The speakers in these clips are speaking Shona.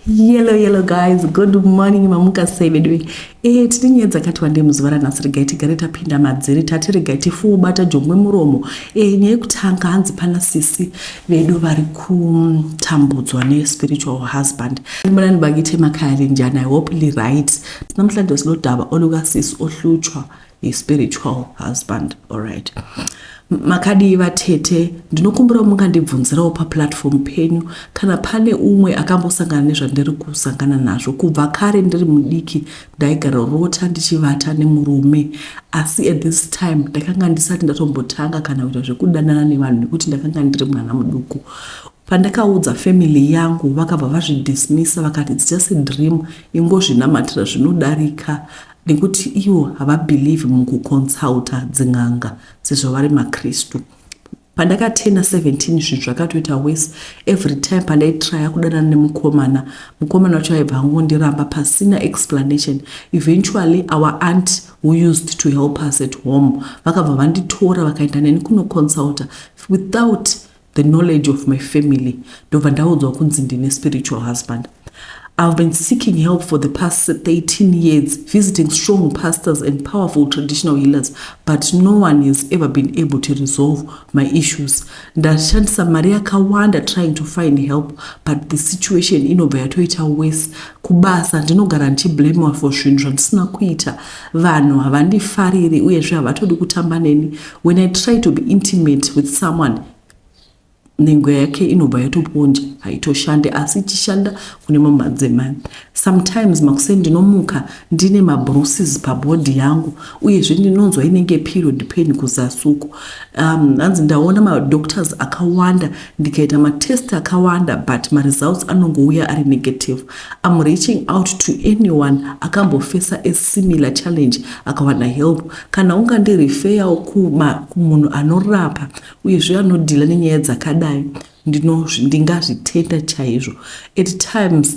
Hello, hello guys, good morning. Mamuka sei veduwe? Tine nyaya dzakati wandei muzuva ranhasi. Regai tigare tapinda madziri, tati regai tifuubata jongwe muromo. Nyaya yekutanga, hanzi pana sisi vedu vari kutambudzwa nespiritual husband. Sanibonani bakithi emakhaya, linjani? I hope li right. Namhlanje silodaba olukasisi ohlutshwa yi-spiritual husband. Alright, makadii vatete? Ndinokumbira mungandibvunzirawo paplatform penyu kana pane umwe akambosangana nezvandiri kusangana nazvo. Kubva kare ndiri mudiki ndaigara rota ndichivata nemurume, asi at this time ndakanga ndisati ndatombotanga kana kuita zvekudanana nevanhu nekuti ndakanga ndiri mwana muduku. Pandakaudza family yangu, vakabva vazvidismissa, vakati it's just a dream, ingozvinamatira zvinodarika, nekuti ivo havabelieve mukuconsulta dzin'anga sezvo vari makristu. Pandakatena 17, zvinhu zvakatoita worse. Every time pandaitraya kudanana nemukomana, mukomana wacho aibva angondiramba pasina explanation. Eventually our aunt who used to help us at home vakabva vanditora, vakaenda neni kunoconsulta without the knowledge of my family. Ndobva ndaudzwa kunzi ndine spiritual husband. I've been seeking help for the past 13 years, visiting strong pastors and powerful traditional healers, but no one has ever been able to resolve my issues. Ndashandisa mari yakawanda trying to find help, but the situation inobva yatoita worse. Kubasa ndinogara ndichiblamewa for zvinhu zvandisina kuita. Vanhu havandifariri uyezve havatodi kutamba neni. When I try to be intimate with someone, nhengo yake inobva yatoponja, haitoshande, asi ichishanda kune mamwe madzimai. Sometimes makuseni ndinomuka ndine mabruises pabody yangu, uyezve ndinonzwa inenge period pain kuzasi uko. Hanzi ndaona madoctors akawanda, ndikaita matest akawanda, but maresults anongouya ari negative. I'm reaching out to anyone akambofesa a similar challenge akawana help. Kana ungandireferawo kumunhu anorapa uyezve anodeala nenyaya dzakadai, ndingazvitenda chaizvo. At times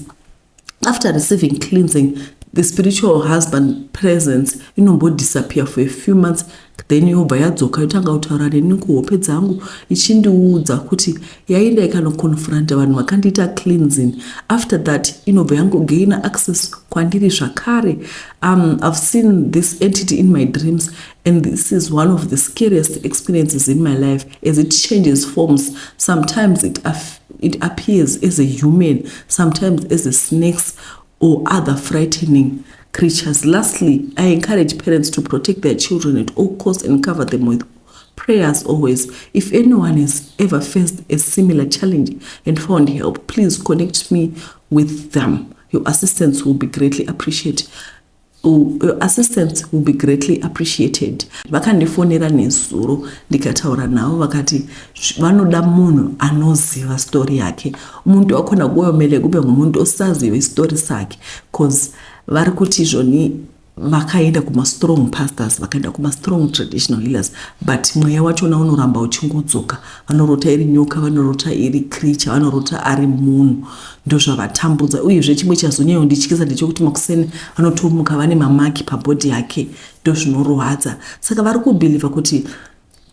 after receiving cleansing, the spiritual husband presence inombodisappear for a few months, then yobva yadzoka, yotanga kutaura neni kuhope dzangu ichindiudza kuti yaenda ikanoconfronta vanhu vakandiita cleansing. After that inobva yangogaina access kwandiri zvakare. I've seen this entity in my dreams, and this is one of the scariest experiences in my life, as it changes forms. Sometimes it appears as a human, sometimes as a snakes or other frightening creatures. Lastly, I encourage parents to protect their children at all costs and cover them with prayers always. If anyone has ever faced a similar challenge and found help, please connect me with them. Your assistance will be greatly appreciated. Your assistance will be greatly appreciated. Vakandifonera nezuro, ndikataura navo, vakati vanoda munhu anoziva story yake. Umuntu wakhona kuyomele kube ngumuntu osaziyo isitori sakhe, cause vari kuti izvoni vakaenda kumastrong pastors, vakaenda kumastrong traditional healers, but mweya wachona unoramba uchingodzoka. Vanorota iri nyoka, vanorota iri creature, vanorota ari munhu. Ndozvavatambudza. Uyezve chimwe chazonyanyondityisa ndechekuti makuseni vanotomuka vane mamarks pabody yake. Ndozvinorwadza. Saka vari kubelieva kuti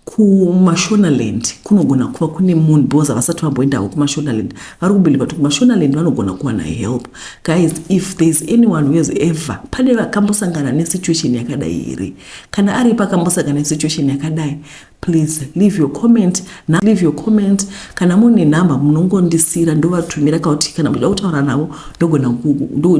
kuMashonaland kunogona kuva kune munhu, because havasati vamboendawo kuMashonaland. Vari kubelieva kuti kuMashonaland vanogona kuwana help. Guys, if there is anyone who has ever, pane vakambosangana nesituation yakadai here? Kana aripo akambosangana nesituation yakadai, please leave your comment. Leave your comment. Kana mune nhamba munongondisira, ndovatumira kauti kana muchida kutaura navo, ndogona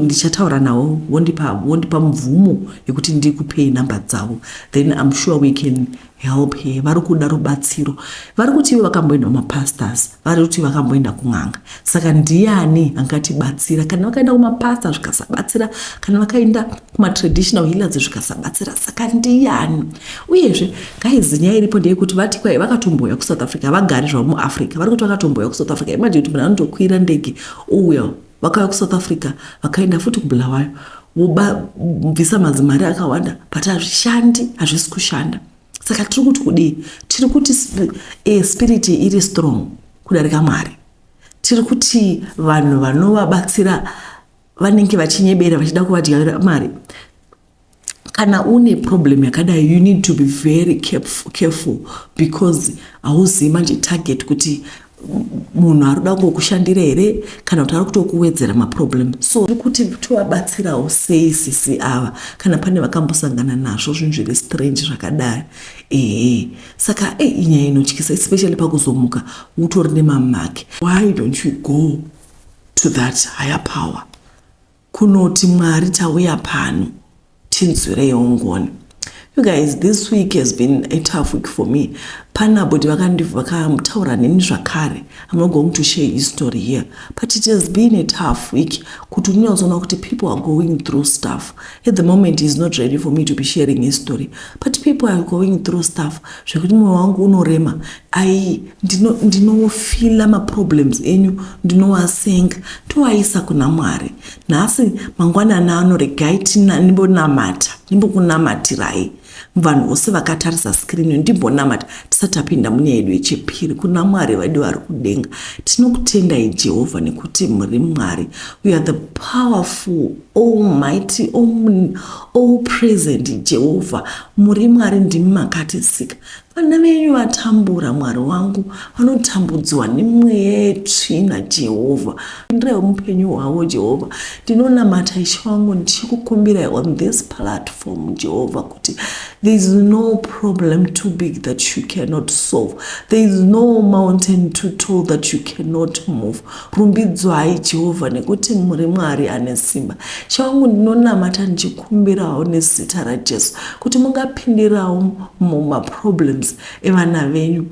ndichataura navo, vondipa mvumo yekuti ndikupei nhamba dzavo. Then I'm sure we can help her. Vari kuda rubatsiro. Vari kuti ivo vakamboenda kumapastors, vari kuti vakamboenda kun'anga. Saka ndiani angatibatsira kana vakaenda kumapastor zvikasabatsira, kana vakaenda kumatraditional healers zvikasabatsira? Saka ndiani? Uyezve guys, nyaya iripo ndeyekuti vati kwai vakatomboya kuSouth Africa. Vagari zvavo muAfrica. Vari kuti vakatomboya kuSouth Africa. Imagine kuti munhu anotokwira ndege ouya. Vakauya kuSouth Africa, vakaenda futi kuBulawayo, vobvisa madzimari akawanda, but hazvishandi, hazvisi kushanda. Saka tiri kuti kudii? Tiri kuti spirit iri strong kudarika Mwari? Tiri kuti vanhu vanovabatsira vanenge vachinyebera vachida kuvadyira mari? Kana une problem yakadai, you need to be very careful, because hauzivi manje target kuti Munhu ari kuda kungokushandira here kana kuti ari kutokuwedzera maproblem? So tiri kuti tovabatsirawo sei sisi ava kana pane vakambosangana nazvo zvinhu zviri strange zvakadai? Ehe, saka e inyaya inotyisa, especially pakuzomuka utori nemamaki. Why don't you go to that higher power kunoti, "Mwari, tauya pano, tinzwireiwo ngoni"? You guys, this week has been a tough week for me. Pana body vakamutaura neni zvakare. I'm not going to share his story here, but it has been a tough week kuti unyatsoona kuti people are going through stuff. At the moment is not ready for me to be sharing his story, but people are going through stuff zvekuti mwoyo wangu unorema. Ai, ndinofeela maproblems enyu, ndinowasenga, toaisa kuna Mwari. Nhasi mangwanani ano, regai ndimbonamata, ndimbokunamatirai vanhu vose vakatarisa screen. Ndimbonamata tisati tapinda munyaya yedu yechipiri. Kuna Mwari vedu vari kudenga, tinokutendai Jehovha nekuti muri Mwari. We are the powerful, almighty, all present Jehovha. Muri Mwari, ndimi makatisika. Vana venyu vatambura, Mwari wangu, vanotambudzwa nemweya yetsvina. Jehovha, pindirai mupenyu hwavo. Jehovha, ndinonamata, Ishe wangu, ndichikukumbirai on this platform, Jehovha, kuti there is no problem too big that you cannot solve. There is no mountain too tall that you cannot move. Rumbidzwai Jehovha nekuti muri Mwari ane simba. Ishe wangu, ndinonamata ndichikumbirawo nezita raJesu kuti mungapindirawo mumaproblems evana venyu.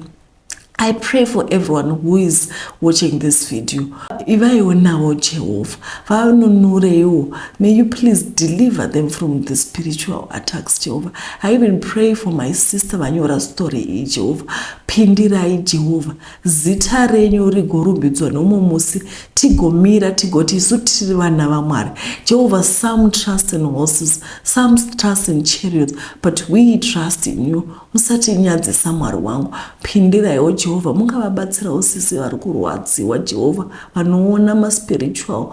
I pray for everyone who is watching this video. Ivaiwo navo Jehovha, vanunureiwo. May you please deliver them from the spiritual attacks, Jehovah. I even pray for my sister vanyora story iyi. Jehovha, pindirai Jehovha, zita renyu rigorumbidzwa nomumwe musi, tigomira tigoti isu tiri vana vaMwari. Jehovha, some trust in horses, some trust in chariots, but we trust in you. Musatinyadzisa, Mwari wangu, pindiraiwo Jehovha. Mungavabatsirawo sisi vari kurwadziwa, Jehovha, vanoona maspiritual,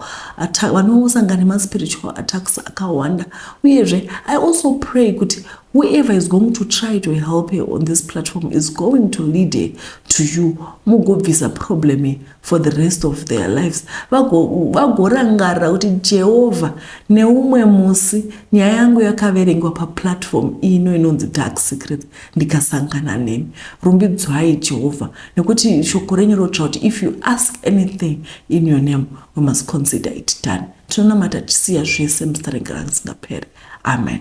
vanosangana nemaspiritual attacks akawanda. Uyezve I also pray kuti whoever is going to try to help her on this platform is going to lead her to you, mugobvisa problem for the rest of their lives, vagorangarira kuti, "Jehovha, neumwe musi nyaya yangu yakaverengwa paplatform ino inonzi Dark Secrets, ndikasangana nemi." Rumbidzwai Jehovha nekuti shoko renyu rotsva kuti if you ask anything in your name, we must consider it done. Tinonamata tisiya zvese muzita rengarasingaperi. Amen,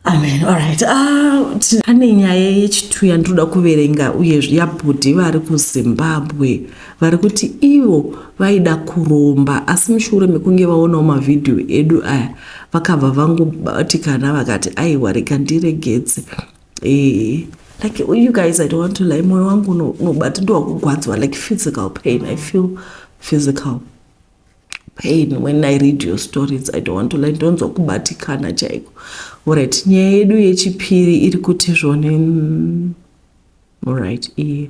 amen. Alright, pane nyaya yechitu yandinoda kuverenga uye yabhudhi vari kuZimbabwe vari kuti ivo vaida kuromba, asi mushure mekunge vaonawo mavhidhiyo edu aya vakabva vangobatikana, vakati, "Aiwa, rega ndiregedze." Like, you guys, I don't want to lie, mwoyo wangu unobata, ndowakugwadzwa, like physical pain. I feel physical pain when I read your stories. I don't want to lie, ndonzwa kubatikana chaiko. Alright, nyaya yedu yechipiri iri kuti zvone. Alright, iye.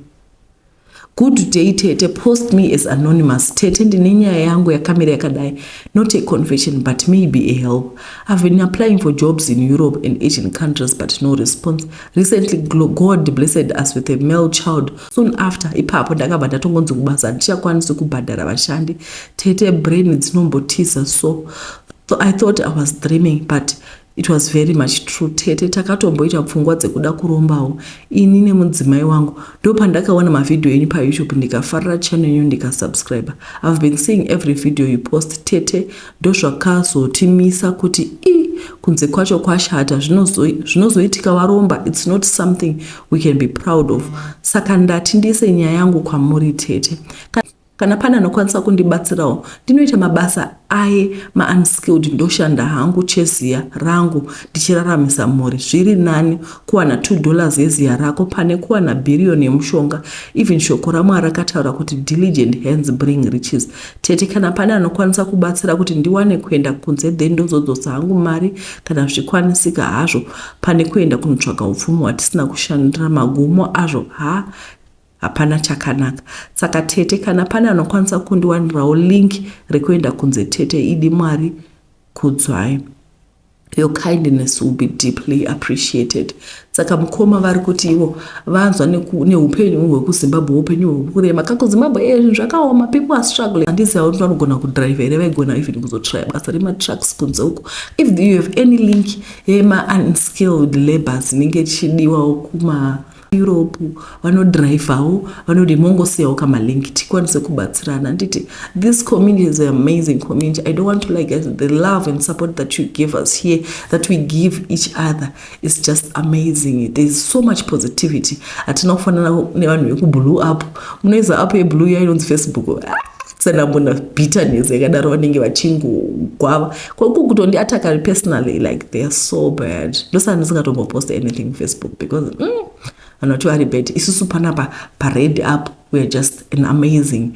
"Good day tete, post me as anonymous. Tete, ndine nyaya yangu yakamira yakadai, not a confession but maybe a help. I've been applying for jobs in Europe and Asian countries, but no response. Recently God blessed us with a male child. Soon after ipapo ndakabva ndatongonzi kubasa handichakwanisi kubhadhara vashandi. Tete, brain dzinombotisa so I thought I was dreaming, but it was very much true. Tete, takatomboita pfungwa dzekuda kurombawo ini nemudzimai wangu. Ndopandakaona mavhidhiyo enyu paYouTube, ndikafarira channel yenyu, ndikasubscribe. I've been seeing every video you post, tete. Ndozvakazotimisa kuti i kunze kwacho kwashata, zvinozoitika waromba, it's not something we can be proud of. Saka ndati ndiise nyaya yangu kwamuri tete, kana pane anokwanisa kundibatsirawo. Ndinoita mabasa aye maunskilled, ndoshanda hangu cheziya rangu ndichiraramisa mhuri. Zviri nani kuwana $2 yeziya rako pane kuwana bhiriyoni yemushonga. Even shoko raMwari rakataura kuti diligent hands bring riches. Tete, kana pane anokwanisa kubatsira kuti ndiwane kuenda kunze, then ndozodzosa hangu mari kana zvichikwanisika hazvo, pane kuenda kunotsvaga upfumi hwatisina kushandira, magumo azvo ha hapana chakanaka. Saka tete, kana pane anokwanisa kundiwanirawo link rekuenda kunze, tete, idi Mwari kudzwai." Your kindness will be deeply appreciated. Saka mukoma vari kuti ivo vanzwa neupenyu hwekuZimbabwe, upenyu hwekurema kakuZimbabwe, zvinhu zvakaoma, people are struggling. Handiziva kuti vanogona kudrive here, vaigona even kuzotrya basa rematrucks kunze uko. If you have any link yema-unskilled labors inenge ichidiwawo kuma Europe, vanodhiraivhawo, vanodi, mongosiyawo kamalink tikwanise kubatsirana. Handiti this community is an amazing community? I don't want to, like, the love and support that you give us here, that we give each other, is just amazing. There's so much positivity. Hatina kufanana nevanhu vekublue app. Munoiza app yeblue yainonzi Facebook? Tsanambona bitterness yakadaro, vanenge vachingogwava kweku kutondiataka personally. Like, they are so bad. Ndosaka ndisingatombopost anything Facebook, because vanhu vacho vari bad. Isusu panapa pared app, we are just an amazing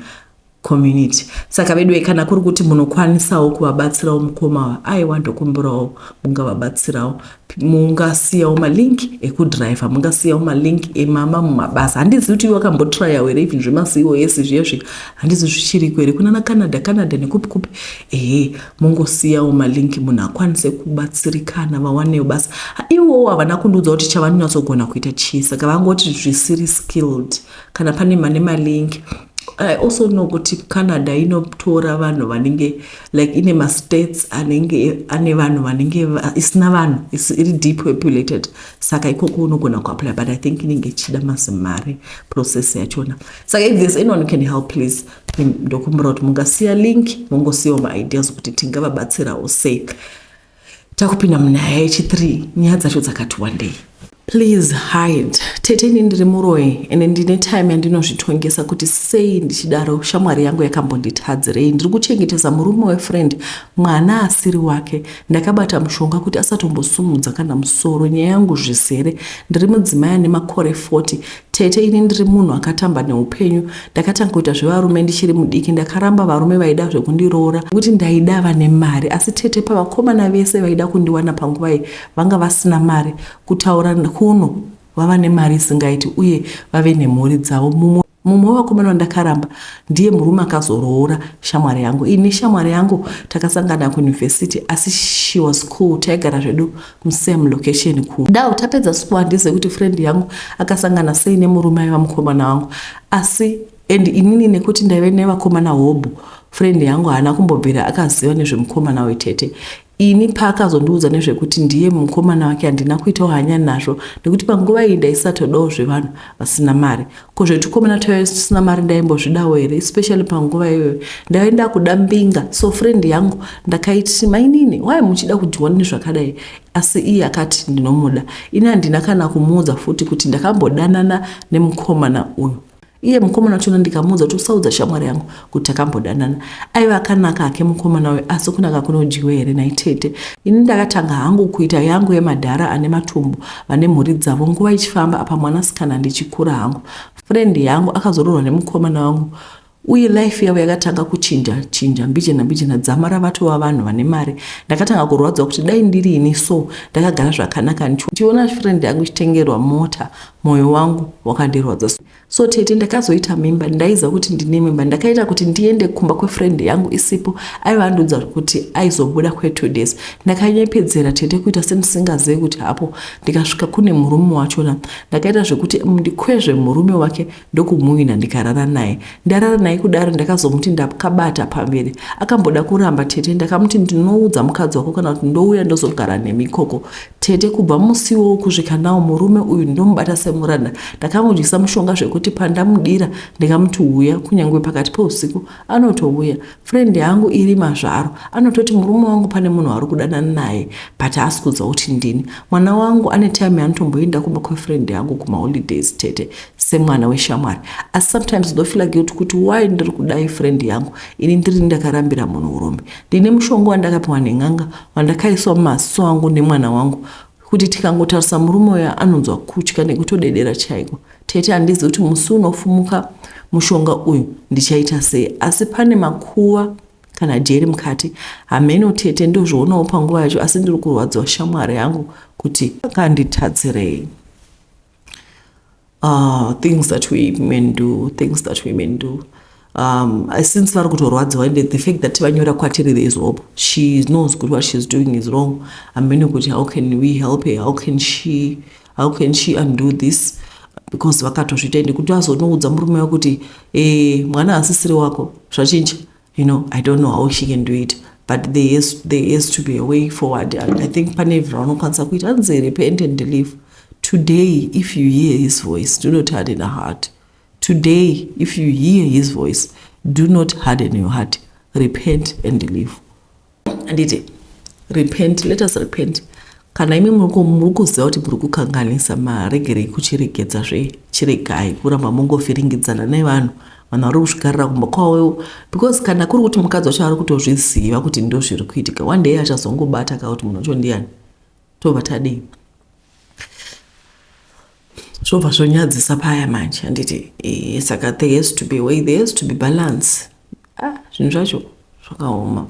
community. Saka veduwe, kana kuri kuti munokwanisawo kuvabatsirawo mukoma, aiwa, ndokumbirawo mungavabatsirawo. Mungasiyawo malink ekudhiraivha, mungasiyawo malink emama mumabasa. Handizivi kuti wakambotryawo here even zvemaCOS zviye, handizi zvichiriko here kunana Canada, Canada nekupi kupi. Ehe, mungosiyawo malink, munhu akwanise kubatsirikana, vawanewo basa. Ivowo havana kundiudza kuti chavanonyatsogona kuita chii, saka vangoti zvisiri skilled. Kana pane mane malink, I also know kuti Canada inotora vanhu vanenge, like, ine mastates anenge ane vanhu vanenge isina vanhu, iri depopulated, saka ikoko unogona kuapply, but I think inenge ichida mazimari process yachona. Saka if there's anyone who can help, please, ndokumbira kuti mungasiya link, mungosiyawo maideas kuti tingavabatsirawo sei. Takupinda munyaya yechi3. Nyaya dzacho dzakati one day. Please hide. Tete, ini ndiri muroyi ende ndine time yandinozvitongesa kuti sei ndichidaro. Shamwari yangu yakambonditadzirei? Ndiri kuchengetesa murume wefriend mwana asiri wake. Ndakabata mushonga kuti asatombosumudza kana musoro. Nyaya yangu zvisere, ndiri mudzimai ane makore 40. Tete, ini ndiri munhu akatamba neupenyu. Ndakatanga kuita zvevarume ndichiri mudiki. Ndakaramba varume vaida zvekundiroora nekuti ndaida vane mari. Asi tete, pavakomana vese vaida kundiwana panguva iyi, vanga vasina mari. Kutaura kuno vava nemari isingaiti uye vave nemhuri dzavo. Mumwe wevakomana wandakaramba ndiye murume akazoroora shamwari yangu. Ini shamwari yangu takasangana kuyunivhesiti, asi she was cool. Taigara zvedu musame location. Ku dao tapedza school, handizivi kuti friend yangu akasangana sei nemurume aiva mukomana wangu. Asi and inini nekuti ndaive nevakomana hobho, friend yangu haana kumbobvira akaziva nezvemukomana wetete. Ini paakazondiudza nezvekuti ndiye mukomana wake, handina kuitawo hanya nazvo nekuti panguva iyi ndaisatodawo zvevanhu vasina mari. Ko zvetukomana twasina mari ndaimbozvidawo here, especially panguva iyoyo ndaienda kuda mbinga? So friend yangu ndakaiti, "Mainini, wai muchida kudyiwa nezvakadai?" Asi iye akati ndinomuda. Ini handina kana kumuudza futi kuti ndakambodanana nemukomana uyu. Iye mukomana wachona ndikamuudza kuti usaudza shamwari yangu kuti takambodanana. Aiva akanaka hake mukomana uyu, asi kunaka kunodyiwa here naitete? Ini ndakatanga hangu kuita yangu yemadhara ane matumbu, vane mhuri dzavo. Nguva ichifamba, apa mwanasikana ndichikura hangu, friend yangu akazoroorwa nemukomana wangu uye life yavo yakatanga kuchinja chinja mbijana mbijana, dzamara vatova vanhu vane mari. Ndakatanga kurwadzwa kuti dai ndiri ini so ndakagara zvakanaka, ndichiona friend yangu ichitengerwa mota. Mwoyo wangu wakandirwadza. So tete, ndakazoita mimba. Ndaiziva kuti ndine mimba. Ndakaita kuti ndiende kumba kwefriend yangu isipo. Aiva andiudza kuti aizobuda kwe2 days. Ndakanyepedzera, tete, kuita sendisingazivi kuti hapo. Ndikasvika kune murume wachona. Ndakaita zvekuti ndikwezve murume wake ndokumuwina, ndikarara naye. Ndarara naye kudaro, ndakazomuti ndakabata pamberi. Akamboda kuramba, tete. Ndakamuti ndinoudza mukadzi wako kana kuti ndouya ndozogara nemi ikoko. Tete, kubva musiwo kusvika nawo, murume uyu ndomubata semuranda. Ndakamudyisa mushonga zvekuti pandamudira ndikamuti uya, kunyange pakati peusiku anotouya. Friend yangu iri mazvaro anototi murume wangu pane munhu ari kudanana naye, but haasi kudza kuti ndini. Mwana wangu ane time yaanotomboenda kumba kwefriend yangu kumaholidays, tete, semwana weshamwari. Asi sometimes ndofeela guilt kuti why ndiri kudai friend yangu, ini ndiri ndakarambira munhu urombe. Ndine mushonga wandakapiwa nen'anga wandakaiswa mumaziso angu nemwana wangu kuti tikangotarisa murume uyo anonzwa kutya nekutodedera chaiko. Tete, handizi kuti musi unofumuka mushonga uyu ndichaita sei, asi pane makuva kana jeri mukati, hameno. Tete, ndozvionawo panguva yacho, asi ndiri kurwadziwa shamwari yangu kuti akanditadzirei. Things that women do, things that women do. Since vari kutorwadziwa and the fact that vanyora kwatiri, there is hope. She knows kuti what she's doing is wrong. Hamene kuti how can we help her, how can she undo this, because vakatozviita ende kuti azonoudza murume wekuti mwana asisiri wako, zvachinja. I don't know how she can do it, but there is to be a way forward, and I think pane zvavanokwanisa kuita. Hanzi, "Repent and live. Today, if you hear his voice, do not harden a heart." Today, if you hear his voice, do not harden your heart. Repent and live. Anditi repent? Let us repent. Kana imi muri kuziva kuti muri kukanganisa, maregerei kuchiregedzazve. Chiregai kuramba mungovhiringidzana nevanhu. Vanhu vari kuzvigarira kumba kwavo, because kana kuri kuti mukadzi wacho ari kutozviziva kuti ndo zviri kuitika, one day achazongobata ka kuti munhu wacho ndiani. Tobva tadii? Zvobva zvonyadzisa paya manje, handiti? Saka there has to be way, there has to be balance. Ah, zvinhu zvacho zvakaoma.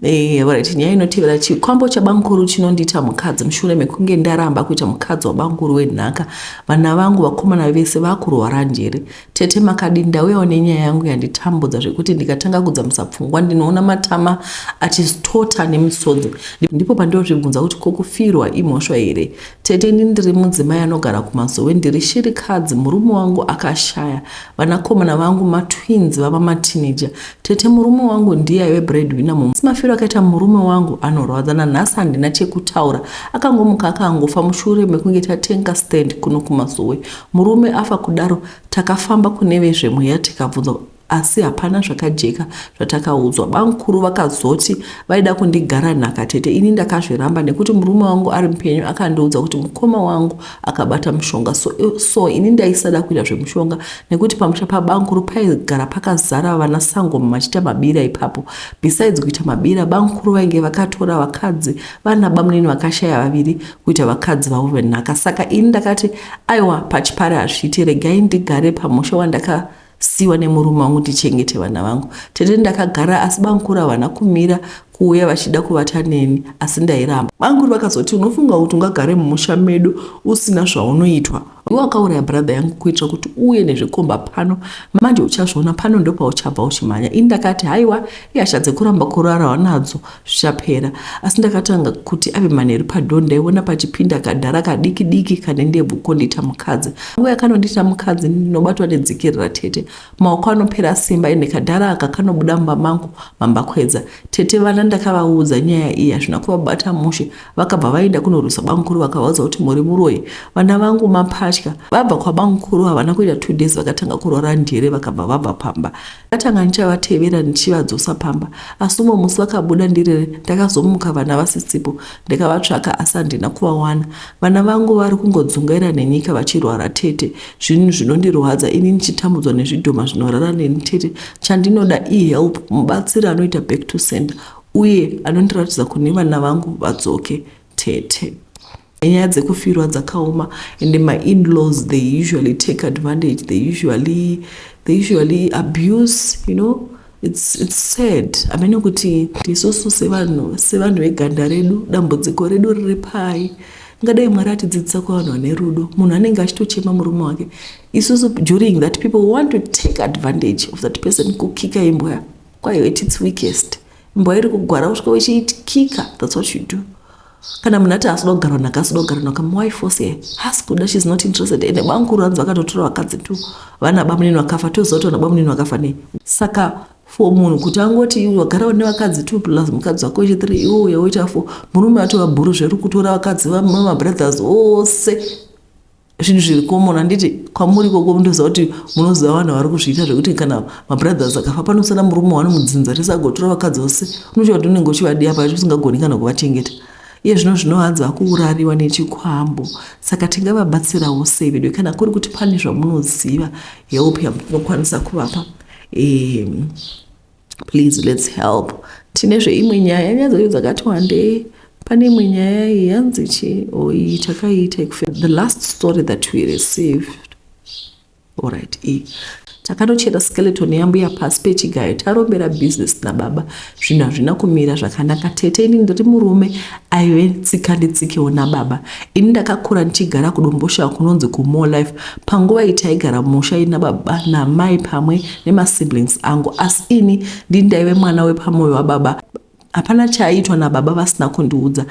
Right, nyaya inotevera: chikwambo chabamukuru chinondiita mukadzi mushure mekunge ndaramba kuita mukadzi wabamukuru wenhaka. Vana vangu vakomana vese vakurwara njere. Tete, makadi? Ndauyawo nenyaya yangu yanditambudza zvekuti ndikatanga kudzamisa pfungwa ndinoona matama achitota nemisodzi. Ndipo pandinozvibvunza kuti kokufirwa imhosva here? Tete, ini ndiri mudzimai anogara kuMazowe. Ndiri shirikadzi. Murume wangu akashaya. Vanakomana vangu matwins vava mateenager. Tete, murume wangu ndiye aive breadwinner. Mafiro akaita murume wangu anorwadza. Nanhasi handina chekutaura. Akangomuka akangofa mushure mekunge tatenga stand kuno kuMazowe. Murume afa kudaro, takafamba kune vezvemweya tikabvunzwa, asi hapana zvakajeka zvatakaudzwa. Bamukuru vakazoti vaida kundigara nhaka. Tete, ini ndakazviramba nekuti murume wangu ari mupenyu akandiudza kuti mukoma wangu akabata mushonga. So ini ndaisada kuita zvemushonga nekuti pamusha pabamukuru paigara pakazara vana sangoma vachiita mabira ipapo. Besides kuita mabira, bamukuru vainge vakatora vakadzi vana bamunini vakashaya vaviri kuita vakadzi vavo venhaka. Saka ini ndakati, aiwa, pachipari hazviiti, regai ndigare pamusha wandaka siwa nemurume wangu, ndichengete vana vangu. Tete, ndakagara, asi bamukuru havana kumira kuuya vachida kuvata neni, asi ndairamba. Bamukuru vakazoti, "Unofunga kuti ungagare mumusha medu usina zvaunoitwa? Iwe wakauraya brother yangu kuitira kuti uuye nezvikomba pano. Manje uchazviona, pano ndopauchabva uchimhanya." Ini ndakati, haiwa, ihasha dzekuramba kurarwa nadzo, zvichapera. Asi ndakatanga kuti ave manheru, padhoo ndaiona pachipinda kadhara kadiki diki kane ndebvu kondiita mukadzi. Nguva yakanondiita mukadzi, ndinobatwa nedzikirira. Tete, maoko anopera simba, ende kadhara aka kanobuda mumba mangu mambakwedza. Tete, vana ndakavaudza nyaya iyi, hazvina kuvabata mushe. Vakabva vaenda kunorwisa bamukuru, vakavaudza kuti muri muroyi, vana vangu mapatya. Vabva kwabamukuru, havana kuita 2 days, vakatanga kurwara njere, vakabva vabva pamba. Ndatanga ndichavatevera ndichivadzosa pamba, asi umwe musi vakabuda ndirere. Ndakazomuka vana vasisipo. Ndikavatsvaka, asi handina kuvawana. Vana vangu vari kungodzungaira nenyika vachirwara. Tete, zvinhu zvinondirwadza, ini ndichitambudzwa nezvidhoma zvinorara neni. Tete, chandinoda ihelp, mubatsiri anoita back to sender uye anondiratidza kune vana vangu vadzoke. Tete, nyaya dzekufirwa dzakaoma, and my in-laws, they usually take advantage, they usually abuse. It's sad. Amene kuti isusu sevanhu veganda redu, dambudziko redu riri pai? Ngadai Mwari atidzidzisa kuvanhu vane rudo. Munhu anenge achitochema murume wake, isusu during that, people want to take advantage of that person. Kukika imbwa kwaiwe its weakest. Imbwa iri kugwara, kusvika uchiikika. That's what you do. Kana munhu ati asida kugarwa nhaka, asida kugara nhaka, why force her? Hasi kuda, she's not interested. Ende bamukuru hanzi vakatotora vakadzi tu vana bamunini vakafa. Toziva kuti vana bamunini vakafa nei? Saka for munhu kuti angoti wagara nevakadzi two plus mukadzi wako wechi3, iwe uya woita four, murume atova bhuru zveri kutora vakadzi vamabrothers ose. Zvinhu zviri common, handiti? Kwamuri ikoko ndoziva kuti munoziva vanhu vari kuzviita zvekuti kana mabrothers akafa, panosara murume wani mudzinza risagotora vakadzi vose. Unochiva kuti unenge uchivadiya pacho, usingagoni kana kuvachengeta. Iye zvino zvinohanzi vakuurariwa nechikwambo. Saka tingavabatsirawo sei vedu? Kana kuri kuti pane zvamunoziva, help yamunokwanisa kuvapa, please, let's help. Tine zveimwe nyaya, nyaya dzacho dzakati wandei. Pane imwe nyaya iyi, yanzi chi? Oi, takaiita the last story that we received. Alright, iyi Takanochera skeleton yambuya pasi pechigayo tarombera business nababa. Zvinhu hazvina kumira zvakanaka tete ini ndiri murume aive tsika nditsikewo nababa. Ini ndakakura ndichigara kuDomboshawa kunonzi kuMore Life. Panguva iyi taigara mumusha ina baba namai pamwe nemasiblings angu asi ini ndini ndaive mwana wepamoyo wababa. Hapana chaiitwa nababa vasina kundiudza.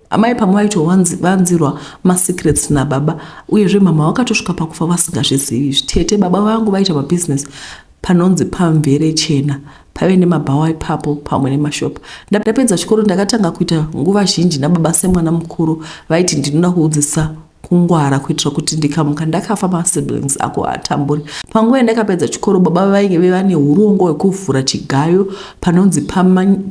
Amai pamwe vaitovanzirwa masecrets nababa uyezve mama vakatosvika pakufa vasingazvizivi izvi. Tete baba vangu vaita mabusiness panonzi pamvere chena paive nemabhawa ipapo pamwe nemashop. Ndapedza chikoro ndakatanga kuita nguva zhinji nababa semwana mukuru vaiti ndinoda kuudzisa kungwara kuitira kuti ndikamuka ndakafa masiblings ako atamburi. Panguva yandakapedza chikoro baba vainge vane urongwa hwekuvhura chigayo panonzi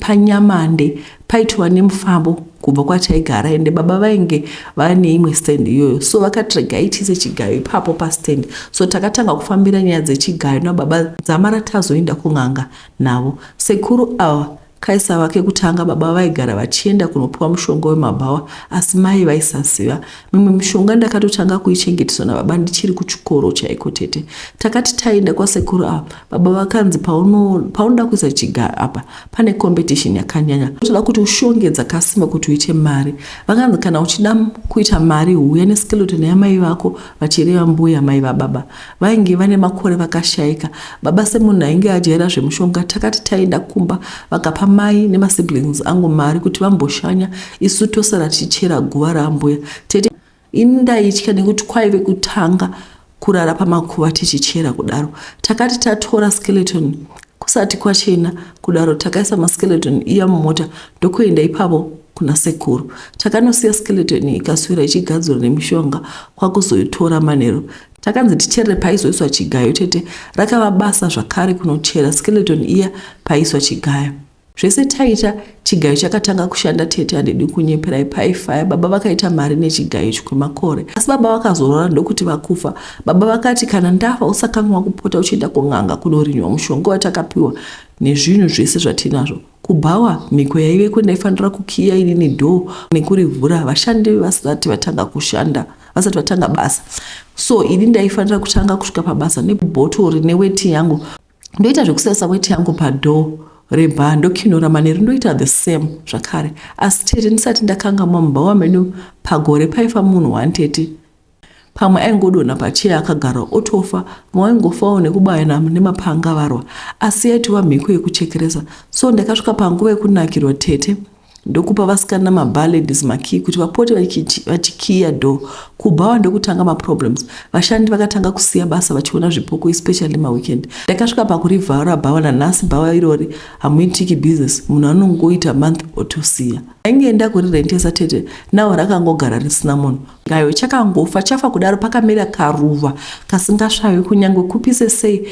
panyamande paitova nemufambo kubva kwataigara ende baba vainge vane imwe stand iyoyo so vakati regai tiise chigayo ipapo pastand so takatanga kufambira nyaya dzechigayo nababa dzamara tazoenda kun'anga navo sekuru ava Kaisava kekutanga baba vaigara vachienda kunopiwa mushonga wemabhawa asi mai vaisaziva. Mimwe mishonga ndakatotanga kuichengeteswa nababa ndichiri kuchikoro chaiko tete. Takati taenda kwasekuru ava baba vakanzi paunoda kuisa chigayo apa pane competition yakanyanya. Toda kuti ushonge dzakasimba kuti uite mari. Vakanzi kana uchida kuita mari huya neskeleton yamai vako vachireva mbuya mai vababa. Vainge vane makore vakashaika. Baba semunhu ainge ajaira zvemushonga takati taenda kumba vakapa mai nemasiblings angu mari kuti vamboshanya isu tosara tichichera guva raambuya. Tete ini ndaitya nekuti kwaive kutanga kurara pamakuva tichichera kudaro. Takati tatora skeleton kusati kwachena kudaro takaisa maskeleton iya mumota ndokuenda ipapo kuna sekuru. Takanosiya skeleton ikaswera ichigadzirwa nemishonga kwakuzoitora manheru. Takanzi ticherere paizoiswa chigayo tete. Rakava basa zvakare kunochera skeleton iya paiiswa chigayo. Zvese taita chigayo chakatanga kushanda tete handidi kunyeperai paifaya baba vakaita mari nechigayo ichi kwemakore. Asi baba vakazorora ndokuti vakufa. Baba vakati kana ndafa usakanganwa kupota uchienda kun'anga kunorinywa mushonga watakapiwa nezvinhu zvese zvatinazvo. Kubhawa mhiko yaiveko ndaifanira kukiya inini door nekurivhura vashandi vasati vatanga kushanda vasati vatanga basa so ini ndaifanira kutanga kusvika pabasa nebhotoro rine weti yangu ndoita zvekusasa weti yangu padoor rebha ndokinora manheru ndoita the same zvakare asi tete ndisati ndakangamwa mubhawa medu pagore paifa munhu one tete Pamwe aingodonha pacheya akagara otofa, vamwe vaingofawo nekubayana nemapanga varwa. Asi yaitova mhiko yekuchekeresa. So ndakasvika panguva yekunakirwa tete ndokupa vasikana mabar ladies makey kuti vapote vachikiya door. Kubhawa ndokutanga maproblems. Vashandi vakatanga kusiya basa vachiona zvipoko especially maweekend. Ndakasvika pakurivhara bhawa nanhasi bhawa irori hamuitiki business munhu anongoita month otosiya. Ndainge ndakurirentesa tete now rakangogara risina munhu. Gayo chakangofa chafa kudaro pakamera karuva kasingasvavi kunyange kupise sei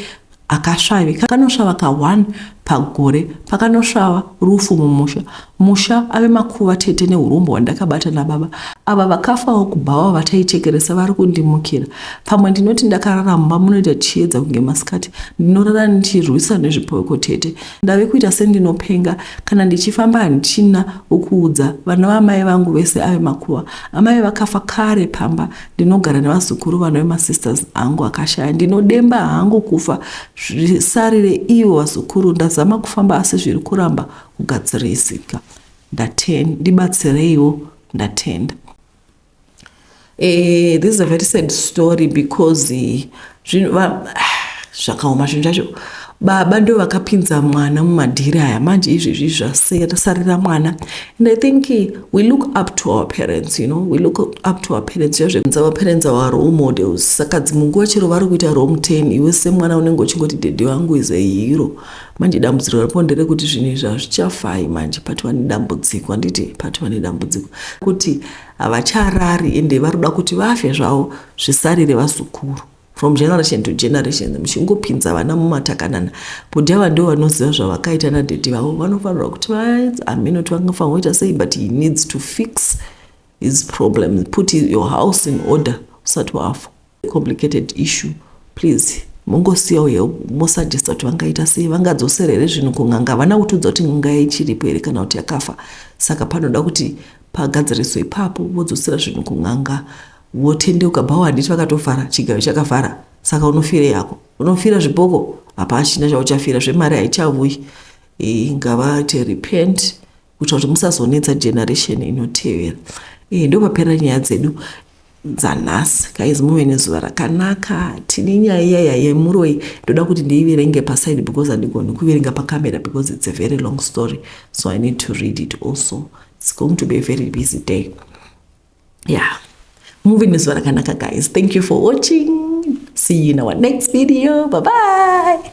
akasvavi kanosvava ka one pagore pakanosvava rufu mumusha musha ave makuva tete neurombo hwandakabata nababa ava vakafawo kubhawa vataichekeresa vari kundimukira pamwe ndinoti ndakarara mumba munoita chiedza kunge masikati ndinorara ndichirwisa nezvipoko tete Ndave kuita sendinopenga kana ndichifamba handichina wokuudza. Vana vamai vangu vese ave makuva. Amai vakafa kare pamba ndinogara nevazukuru vanove masisters angu akashaya. Ndinodemba hangu kufa zvisarire ivo vazukuru. Ndazama kufamba asi zviri kuramba kugadzirisika. Ndatenda, ndibatsireiwo ndatenda. Eh, this is a very sad story because eh, zvakaoma zvinhu zvacho baba ndo vakapinza mwana mumadhiri aya manje izvezvi zvasarira mwana and i think eh, we look up to our parents you know we look up to our parents zvazve our parents our role models saka dzimwe nguva chero vari kuita wrong turn iwe semwana unenge uchingoti daddy vangu is a hero manje dambudziko ripo nderekuti zvinhu izvi hazvichafai manje patova nedambudziko handiti patova nedambudziko kuti havacharari ende vari kuda kuti vafe zvavo zvisarire vazukuru from generation to generation muchingopinza vana mumatakanana bhodhi ava ndo vanoziva zvavakaita nadhedhi vavo vanofanirwa kuti vaameno kuti vangafanirwa kuita sei but he needs to fix his problem put your house in order usati wafa complicated issue please mongosiyawo help mosuggesta kuti vangaita sei vangadzosera here zvinhu kun'anga havana kutiudza kuti n'anga ichiripo here kana kuti yakafa saka panoda kuti pagadziriswe ipapo vodzosera zvinhu kun'anga votendeuka bhawa handiti vakatovhara chigayo chakavhara. Saka unofira yako, unofira zvipoko, hapachina chauchafira, zvemari haichavuyi. Ngavaite repent kuitira kuti musazonetsa generation inotevera. Ndopapera nyaya dzedu dzanhasi guys. Muve nezuva rakanaka. Tine nyaya iyaya yemuroi, ndoda kuti ndiiverenge paside because handigoni kuverenga pacamera because it's a very long story, so I need to read it also. It's going to be a very busy day. Yeah, muve nezuva rakanaka guys. Thank you for watching. See you in our next video. Bye bye.